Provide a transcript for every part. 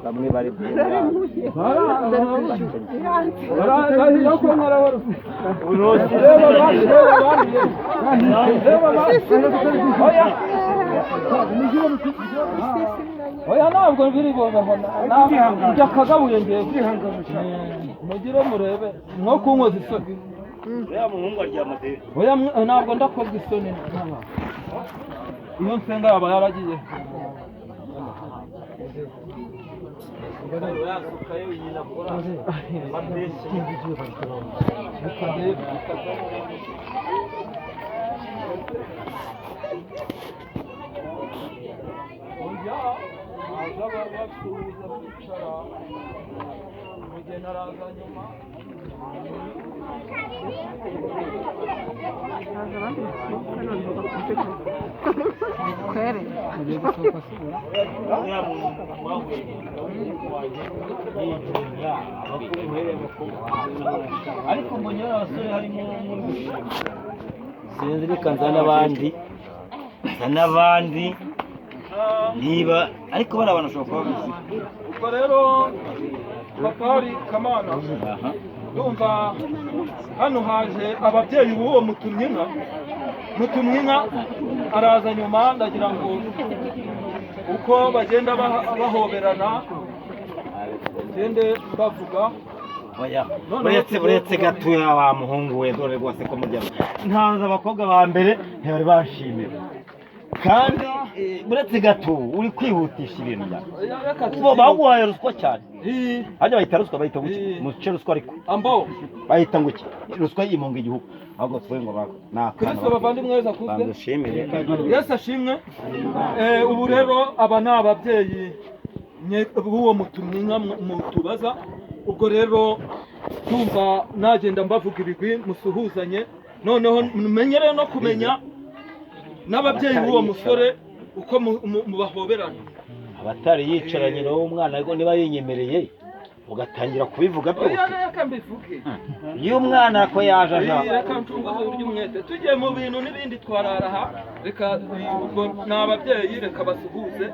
Bamwe bari Oya, ntabwo biri njya kagabuye, ngiye mugire murebe nko kunkoza isoni. Uriya muhungu aryama de. Oya, ntabwo ndakozwa isoni. Iyo nsenga yaba yaragiye. Oya, baza basuhuza bicara, umugeni araza nyuma. Kwere. Uriya muntu mwahuye wanjye yigenga abakuhere ariko mbonye abasore harimo muri gushima. Sinzi, reka nzane abandi, nzane abandi niba ariko bari abantu bashobora kuba bizi. Ubwo rero Papa Kamana, ndumva hano haje ababyeyi b'uwo Mutumyinka. Mutumyinka araza nyuma. Ndagira ngo uko bagenda bahoberana ngende bavuga. Oya. Noneho Uretse uretse gatoya wa muhungu we, dore rwose ko mujya ntanze abakobwa ba mbere ntibari bashimira kandi uretse gato uri kwihutisha ibintu byawe. Oya, reka Bo baguhaye ruswa cyane. Ii, Hajya bayita ruswa, bayita ngo iki? Ii. Muce ruswa ariko. Ambo. Bayita ngo iki? Ruswa yimunga igihugu, ahubwo twe ngo ni akana. Kristo bavandimwe weza kuzwe. Bandushimire. Yesu ashimwe. Ubu rero aba ni ababyeyi b'uwo Mutumyinka mutubaza. Ubwo rero tumva nagenda mbavuga ibigwi, musuhuzanye, noneho mumenyere no kumenya n'ababyeyi b'uwo musore uko mubahoberana. Abatari yicaranye n'uwo mwana, ariko niba yinyemereye ugatangira kubivuga Oya, byose. Reka mbivuge. Iyo umwana ko yaje aja Reka ncunguze uburyo umwete tugiye mu bintu n'ibindi twarara aha. Reka ubwo ni ababyeyi, reka basuhuze,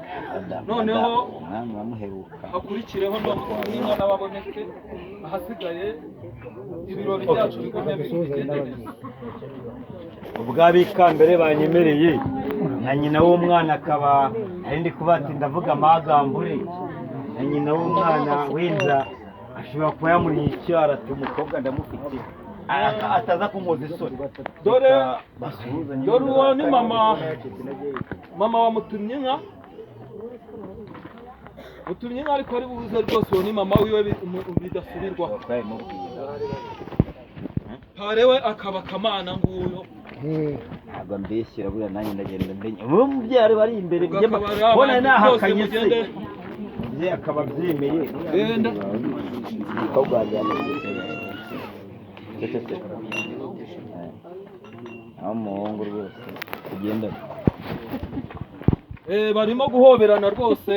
noneho Umwana uramuheruka. hakurikireho no Mutumyinka n'ababoneke, ahasigaye ibirori byacu bigumye bigende neza. Ubw'abikambere banyemereye nka nyina w'umwana akaba ari ndi kuba ati ndavuga amagambure na nyina w'umwana wenda ashobora kuba yamuriye icyara ati umukobwa ndamufite, ataza kunkoza isoni. Dore Basuhuzanye. Dore uwo ni mama wa Mutumyinka. Mutumyinka ariko ari buze rwose, uwo ni mama wiwe bidasubirwaho. Pare we akaba Kamana nguyo. Ntabwo mbeshyira buriya, nanjye ndagenda mbenya uwo mubyeyi ari bari imbere. Ubwo akaba ari Mbona abandi nahakanye rwose se mugende. Umubyeyi akaba abyemeye. Genda. Umukobwa wanjye yameze cecetse aho umuhungu rwose tugendane. Barimo guhoberana rwose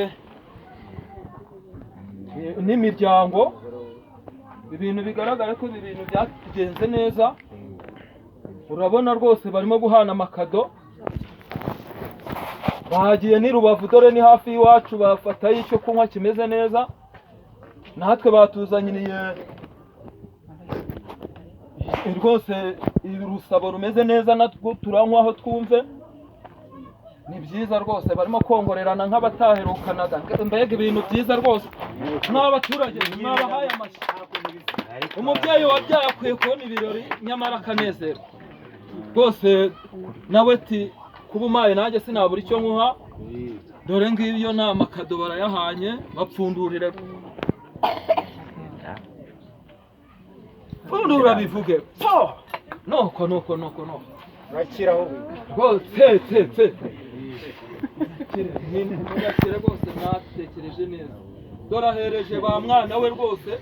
n'imiryango, ibintu bigaragara ko ibi bintu byagenze neza. Urabona rwose barimo guhana amakado, bahagiye n'i Rubavu, dore ni hafi y'iwacu, bafatayo icyo kunywa kimeze neza, natwe batuzaniriye rwose urusabo rumeze neza, natwo turanywaho twumve ni byiza rwose. Barimo kongorerana nk'abataherukanaga, mbega ibintu byiza rwose. Mw'abaturage mwabahaye amashyi. Umubyeyi wabyaye akwiye kubona ibirori nyamara akanezerwa rwose. Nawe ati kuba umaye nanjye sinabura icyo nkuha. Dore ngiyo ni amakado barayahanye, bapfundurire, pfundura bivuge po noko noko noko noko rwose tse tse ntiyakire rwose, mwatekereje neza. Dore ahereje ba mwana we rwose,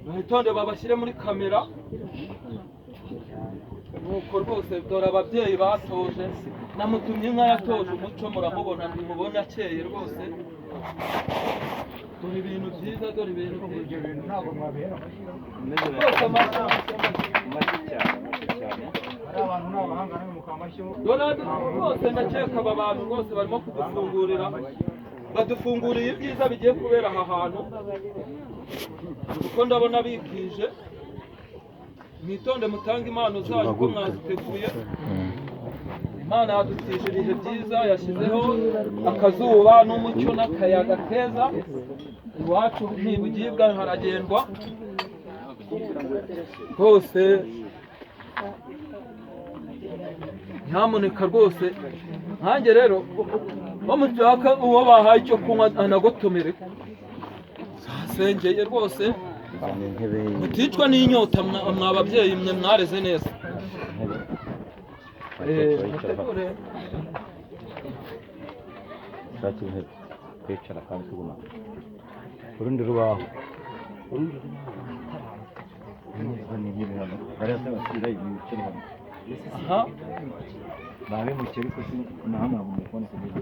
mwitonde babashyire muri kamera. Nuko rwose dore ababyeyi batoje na Mutumyinka yatoje umuco, muramubona, ntimubona akeye rwose. Dore ibintu byiza, dore ibintu byiza rwose. Amashyi, amashyi, amashyi. Amashyi cyane, amashyi cyane. Donald rwose ndakeka aba bantu rwose barimo kudufungurira, badufunguriye ibyiza bigiye kubera aha hantu, kuko ndabona bikije. Mwitonde mutange impano zanyu uko mwaziteguye. Imana yadutije ibihe byiza, yashyizeho akazuba n'umucyo n'akayaga keza. Iwacu ntibugibwa, haragendwa rwose. Nyamuneka rwose, nkanjye rero bamushaka uwo bahaye icyo kunywa anagotomere, sengeye rwose muticwa n'inyota. Mwa babyeyi mwe mwareze neza. Mutegure. Shakira intebe kwicara kandi tuguma urundi rubaho. Aha. Babimukiye ariko si nahamwe hagomba kuboneka intebe.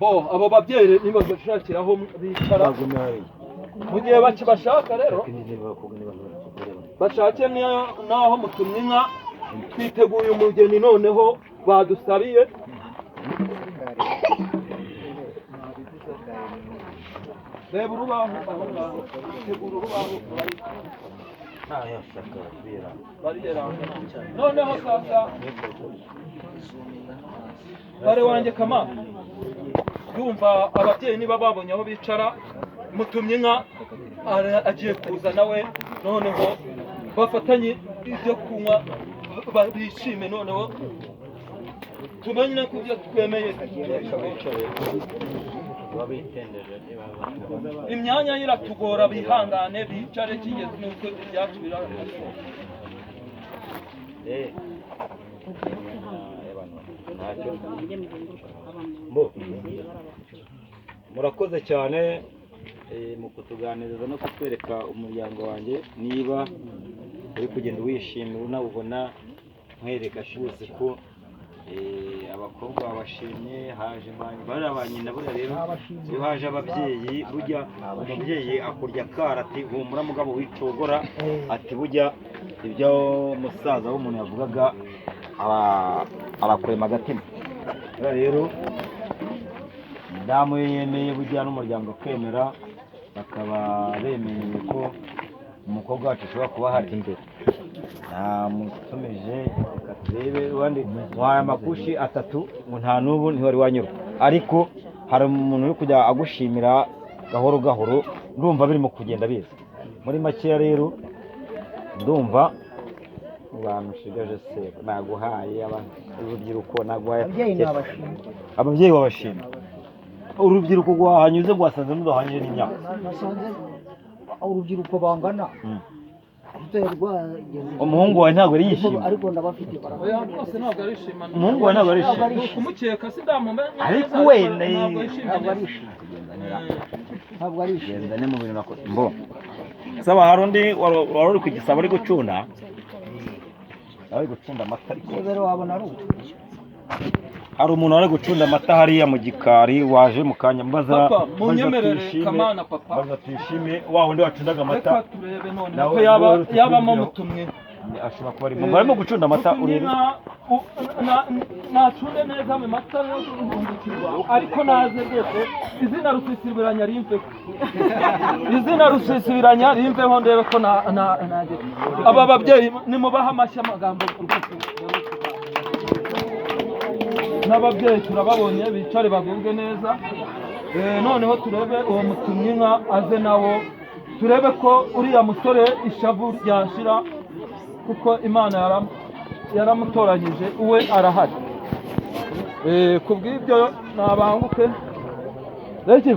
Bo abo babyeyi nibabashakira aho bicara mu gihe bakibashaka rero, bashake n'aho mutumye inka. Twiteguye umugeni noneho badusabiye. Reba urubaho aho ngaho, tegura urubaho bariyeranga. Noneho sasa bare wanjye kama yumva ababyeyi niba babonye aho bicara, mutumye inka agiye kuza nawe, noneho bafatanye ibyo kunywa bishime, noneho tumenye ko ibyo twemeye. Imyanya ye iratugora, bihangane bicare, kigeze nuko ibyacu birarakaza. Murakoze cyane mu kutuganiriza no kutwereka umuryango wanjye. Niba uri kugenda wishimira unawubona, nkwereka shuzi ko abakobwa babashimye, haje bariya ba nyina. Buriya rero iyo haje ababyeyi, burya umubyeyi akurya akara ati humura mugabo wicogora, ati burya ibyo musaza w'umuntu yavugaga arakurema agatima. Buriya rero umudamu iyo yemeye, burya n'umuryango ukemera, bakaba bemeye ko umukobwa wacu ashobora kuba ahari imbere. Namutumije, reka turebe ubundi muhaye amakushi atatu ngo nta n'ubu ntiwari wanyurwa, ariko hari umuntu uri kujya agushimira gahoro gahoro, ndumva birimo kugenda biza. Muri makeya rero ndumva mu bantu ushigaje se naguhaye urubyiruko, naguhaye ababyeyi babashima. Urubyiruko rwahanyuze rwasanze mudahanyije n'imyaka. Nasanze urubyiruko bangana. Umuhungu wawe ntabwo yari yishimye? Ariko ndabafite. Oya rwose ntabwo arishima. Umuhungu wawe ntabwo arishimye? Ni ukumukeka sidamumenye. Ariko we ntabwo yishimye ntabwo neza. Arishimye, ntabwo arishimye. Gendane mu bintu nakoze mbo saba. Hari undi wari uri ku gisabo ari gucunda, ari gucunda amata, ariko rero wabona ari ubu. Hari umuntu wari gucunda amata hariya mu gikari waje mu kanya mbaza. Papa, mbaza munyemerere. Tuyishime. Kamana papa. Mbaza Tuyishime wa wundi wacundaga amata. Reka turebe noneho Nawe ko yaba nawe uri yabamo kutubwira. Mutumwe. Ashobora kuba arimo, barimo gucunda amata urebe. Nacunde neza mu mata yo guhungukirwa, ariko naze rwose izina Rusisibiranya rimveho, izina Rusisibiranya rimveho, ndebe ko na na nagera. Aba babyeyi nimubahe amashyi, amagambo rwose. N'ababyeyi turababonye, bicare bagubwe neza. Noneho turebe uwo mutumyi inka aze nawo, turebe ko uriya musore ishavu ryashira, kuko Imana yaramutoranyije, uwe arahari. Ku bw'ibyo nabanguke rege,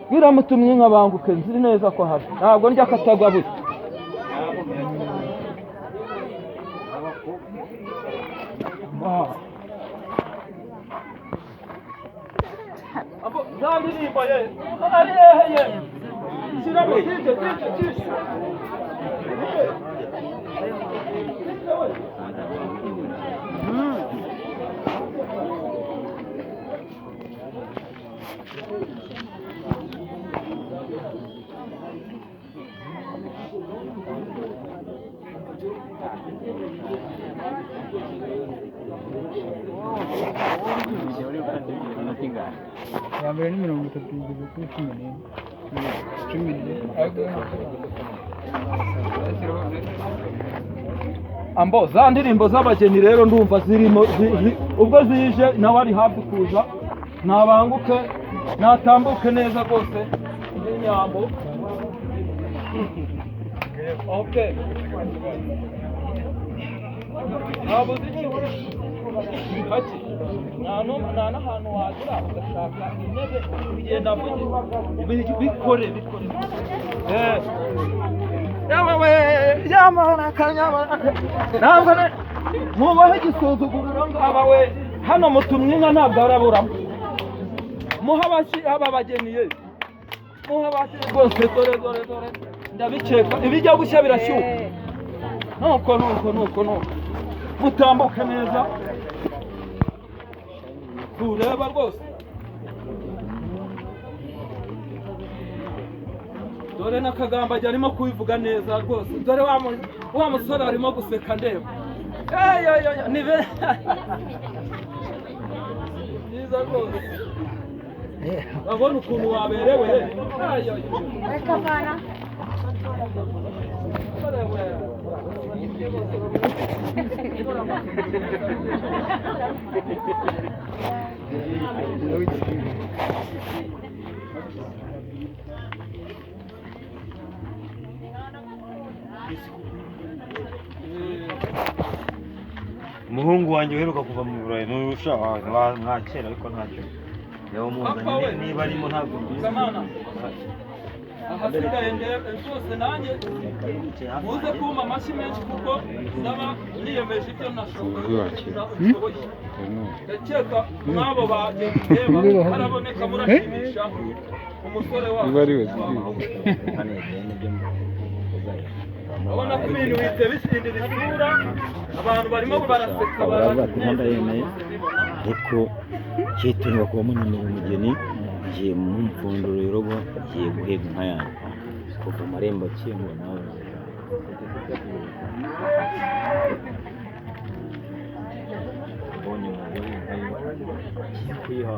bwira mutumyi inka banguke, nzi neza ko ahari, ntabwo ndya akatagwa buke. Abo za ndirimbo ye ari hehe ye? Shyiramo dije dije dije. Ya mbere ni 30 igeze kuri 14. 14. Ambo za ndirimbo z'abageni rero ndumva zirimo ubwo zije nawe ari hafi kuza, nabanguke natambuke neza rwose inyambo. Okay, ntabuze iki haki nta n'ahantu wagera ugashaka intebe ugenda bikore bikore. Ntabwo mubahe igisuzuguriro ngaba we, hano mutumwe inka ntabwo araburamo. Muha aba bageni ye, muha abashyi rwose. Dore dore dore ndabikeka ibijya gushya birashyuha. Nuko nuko nuko nuko mutambuke neza tureba rwose. Dore n'akagamba arimo kubivuga neza rwose. Dore wa musore arimo guseka ndeba. Ni byiza rwose, urabona ukuntu waberewe. Umuhungu wanjye uheruka kuva mu Burayi n'urusha mwakera, ariko ntacyo yawumuzanye niba arimo ntabwo mbizi. Ahasigaye rwose nanjye muze kumpa amashyi menshi kuko ndaba niyemeje ibyo nashoboye. Ndakeka mw'abo bageni haraboneka murashimisha umusore wacu. Urabona ko ibintu bihita bishindira isura, abantu barimo baraseka barayemeye, ariko cyitunga kuba munanira umugeni ngiye mu mfunduro y'urugo, ngiye guhega inka yanjye kuva amarembo akingwa nawe. Mbonye umugore inka ye ngiye kuyiha